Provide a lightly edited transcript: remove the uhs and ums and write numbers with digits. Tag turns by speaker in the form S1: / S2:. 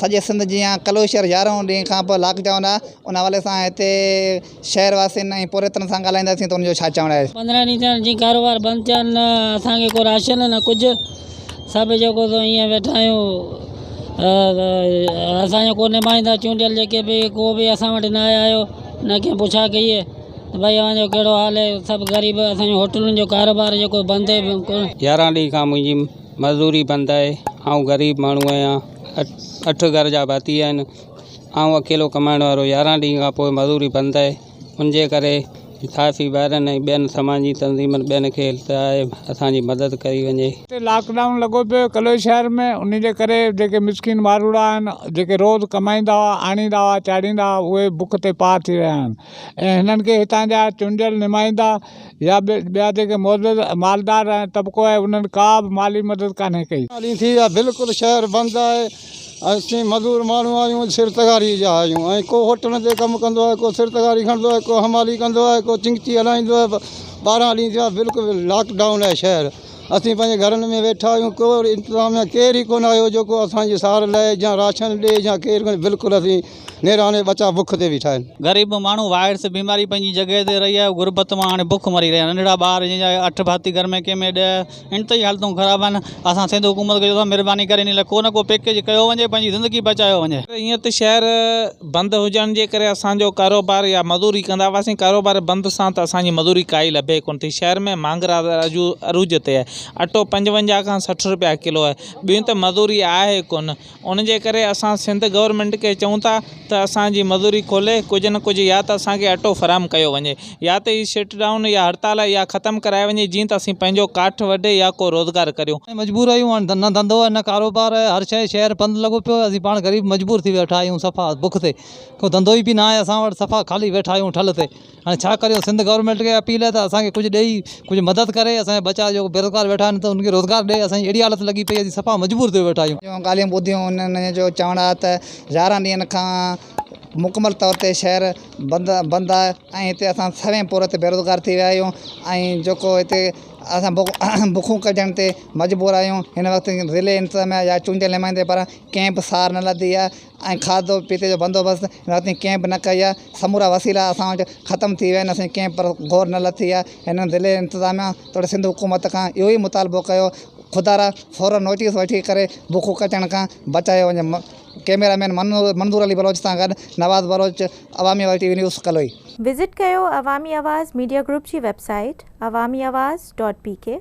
S1: سڄي سنڌ جيان ڪلوئي شهر يارهون ڏينهن کان پوء لاڪ ڊائون آهي ان حوالي سان هتي شهر واسين ۽ پورهيتن سان ڳالهائينداسين ته ان جو ڇا چوڻ آهي.
S2: 15 ڏينهن ٿيا آهن جي ڪاروبار بند ٿيا آهن نه اسان کي ڪو راشن نه ڪجهه سڀ جيڪو سو ائين ويٺا آهيون اسان جو ڪو نمائندا چونڊيل جيڪي به ڪو به اسان وٽ نه آيو نه ڪنهن پڇا ڪئي آهي ڀئي اوهان جو ڪهڙو حال آهي سڀ غريب اسان جو هوٽلن جو ڪاروبار جيڪو بند آهي
S3: يارهن ڏينهن کان منهنجي مزدوري بند آهي آئون غريب ماڻهو آهيان اٺ گهر جا ڀاتي آهن آئون اڪيلو ڪمائڻ وارو يارهن ڏينهن کان پوءِ مزوري بند آهي ان جي ڪري صحافي ڀائرن ۽ ٻين سماجي تنظيمن ٻين کي التجا آهي اسان جي مدد ڪئي وڃي.
S4: هتي لاڪ ڊائون لڳو پيو ڪلوئي شهر ۾ ان جي ڪري جيڪي مسڪين ماروئڙا آهن جيڪي روز ڪمائيندا هئا آڻيندا هئا چاڙهيندا هئا اهي بک تي پاهه ٿي ويا آهن ۽ هنن کي هتان جا چونڊيل نمائندا يا ٻيا جيڪي معزز مالدار ۽ طبقو آهي انهن ڪا به مالي مدد ڪانهي ڪئي.
S5: ڏينهن ٿي ويا بلڪل شهر بند آهي اسين مزور ماڻهو آهيون سر تغاري جا آهيون ۽ ڪو هوٽلن تي ڪم ڪندو آهي ڪو سر تغاري کڻندو آهي ڪو حمالي ڪندو آهي ڪو چنگچي هلائيندو آهي 12 ڏينهن ٿيا بلڪل لاڪ ڊائون آهي شهر اسين پنهنجي گهرن ۾ ويٺا آهيون ڪو انتظاميا ڪير ئي ڪونه آيو جيڪو اسانجي سار لهي يا راشن ڏي يا ڪير ڪونه بلڪل اسين نيراني ٻچا بک تي ويٺا آهن.
S6: غريب ماڻهو وائرس بيماري پنهنجي جڳهه تي رهي آهي غربت مان هاڻي بک مري رهيا آهن ننڍڙا ٻار جن جا اٺ ڀاتي گهر ۾ ڪنهن ۾ 10 انتهائي حالتون خراب آهن اسان سنڌ حڪومت کي چئون ٿا مهرباني ڪري ان لاء ڪو نه ڪو پيڪيج ڪيو وڃي پنهنجي زندگي بچايو وڃي.
S7: ائين ته شهر بند هجڻ جي ڪري اسان جو ڪاروبار يا مزوري ڪندا هئاسين ڪاروبار بند سان ته اسان جي مزوري ڪائي لڀي ڪونه ٿي شهر ۾ مهانگرا عروج تي آهي اٽو 55 کان 60 رپيا ڪلو آهي ٻيون ته مزوري آهي ڪونه ان جي ڪري اسان سنڌ گورنمينٽ کي چئون ٿا ته اسان جي مزوري کولي ڪجهه نه ڪجهه يا ته اسان کي اٽو فراهم ڪيو وڃي يا ته هي شٽ ڊائون يا هڙتال يا ختم ڪرائي وڃي جيئن ته اسين پنهنجو ڪاٺ وڍي يا ڪو روزگار ڪريون.
S6: مجبور آهيون هاڻي نه ڌنڌو آهي نه ڪاروبار آهي هر شيء شهر بند لڳو پيو آهي اسين پاڻ غريب مجبور ٿي ويٺا آهيون صفا بک تي ڪو ڌنڌو ئي به نه آهي اسان وٽ صفا خالي ويٺا آهيون ٺل تي. هاڻي ڇا ڪريون سنڌ گورنمينٽ کي اپيل آهي ته اسان کي ڪجهه ڏئي ڪجهه مدد ڪري اسان جا ٻچا جيڪو بيروزگار ويٺا آهن ته انهن کي روزگار ڏئي اسان جي اهڙي حالت لڳي پئي آهي اسين صفا مجبور ٿي ويٺا آهيون.
S1: جون ڳالهيون ٻڌيون انهن جو چوڻ آهي ته 11 ڏينهن کان مڪمل طور تي شهر بند بند آهي ۽ هتي اسان سوين پورهيت بيروزگار ٿي ويا آهيون ۽ جيڪو هتي اسان بکون ڪڍڻ تي مجبور آهيون هن وقت ضلعي انتظاميا يا چونڊيل نمائندي پاران ڪنهن به سار نه لڌي آهي ۽ کاڌو پيتي جو بندوبست هن وقت تائين ڪنهن به نه ڪئي آهي سمورا وسيلا اسان وٽ ختم ٿي ويا آهن اسان جي ڪنهن پر غور نه لٿي آهي هنن ضلعي انتظاميا توڙي سنڌ حڪومت کان اهو ئي مطالبو ڪيو خدارا فورن نوٽيس وٺي ڪري بکون ڪٽڻ کان بچايو وڃي ڪئميرا مين منظور علي بلوچ سان گڏ Nawaz Baloch Awami Awaz T V news Kaloi.
S8: Visit ڪيو عوامي آواز ميڊيا گروپ جي web site Awami Awaz dot P K.